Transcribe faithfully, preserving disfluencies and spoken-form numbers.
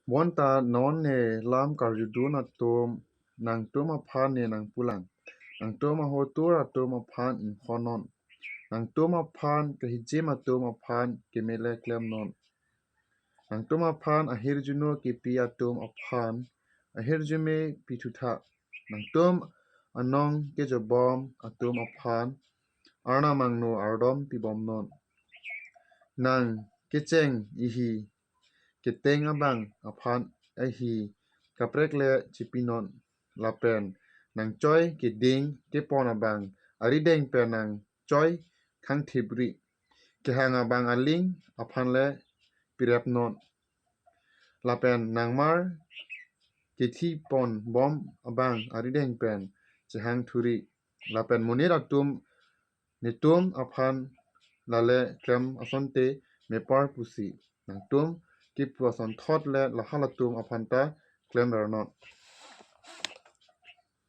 Bonta non ne lam karjudun atum nangtum aphan ne nangpulang. Nangtum ahotur atum aphan inghon non. Nangtum aphan kahijim atum aphan kemele klem non. Nangtum aphan ahirjuno kepi atum aphan ahirjume pithutha. Nangtum anong kejobom atum aphan arnam angno ardom pibom non. Nang kecheng ihi keteng abang aphan ahi kaprek le chipi non. Lapen nangchoi keding kepon abang arideng pen nangchoi khangthipri. Kehang abang aling aphan le pirep non. Lapen nangmar kethi pon bom abang arideng pen chehang thuri. Lapen monit atum netum aphan lale klem asonte mepar pusi. Nangtum kipu asonthot le lahalatum aphan ta klemver non.